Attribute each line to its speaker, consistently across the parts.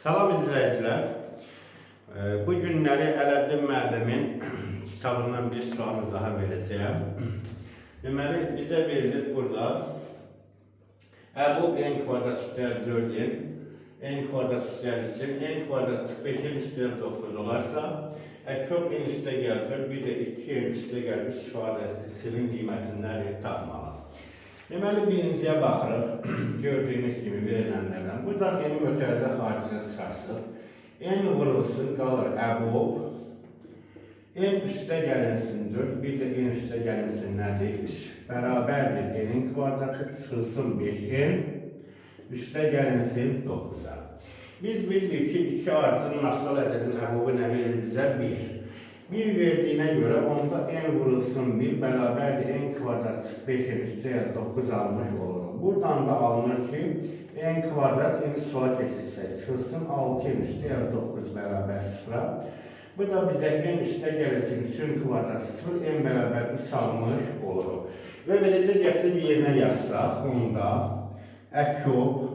Speaker 1: Salam izləyicilər. Bu günləri Ələddin müəllimin kitabından bir sual daha verəcəyəm. Deməli, bizə verilir burada əbob n kvadrat üstəgəl 4 n, n kvadrat üstəgəl 3 n, n kvadrat 5 n üstəgəl 9 olarsa, əkob n üstəgəl 4, bir də 2 n üstəgəl 3 ifadəsinin qiymətini nədir tapmalı. Deməli, birinciyə baxırıq, gördüyünüz kimi verilənlərdən. Buradan n-i mötərizə xaricinə çıxarsıq. N vurulsun, qalır əbob. N üstə gəlinsin 4, bir də n üstə gəlinsin nədir? 3. Bərabərdir n-in kvadratı çıxılsın 5n, üstə gəlinsin 9-a. Biz bilirik ki, 2 ardıcıl natural ədədin əbobu nə verir bizə? 1. 1 verdiyinə görə onda n vurulsun 1 bərabərdir n kvadrat çıx 5 n üstə 9 almış oluruq. Buradan da alınır ki, n kvadrat n sola keçirsək çıxılsın 6 n üstə 9 bərabər 0-a. Bu da bizə n üstə gəlirsin 3-ün kvadratı 0, n bərabər 3 almış oluruq. Və beləcə gətirib yerinə yazsaq, onda əkob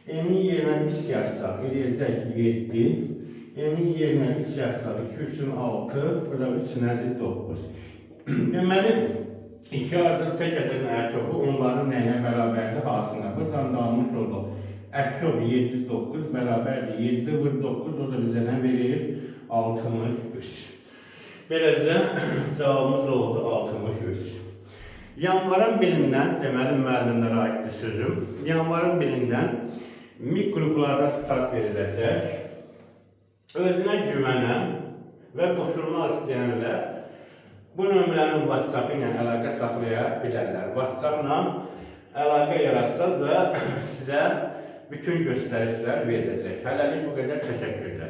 Speaker 1: n-in yerinə 3 yazsaq, eləyəcək 7. N-in yerinə 3 yazsaq, 2, 3-ün 6, bu da 3 nədir? 9. Deməli, iki ardıcıl tək ədədin əkobu onların nəyinə bərabərdir? Hasılına. Buradan da almış olduq. Əkob 7, 9 bərabərdir. 7 vur 9, o da bizə nə verir? 63. Beləcə cavabımız oldu 63. Yanvarın birindən, deməli müəllimlərə aiddir sözüm. Yanvarın birindən MİQ qruplarda start veriləcək. Özünə güvənən və qoşulmaq istəyənlər bu nömrənin WhatsApp ilə əlaqə saxlaya bilərlər. WhatsApp-la əlaqə yaratsaz və sizə bütün göstərişlər veriləcək. Hələlik bu qədər, təşəkkürlər.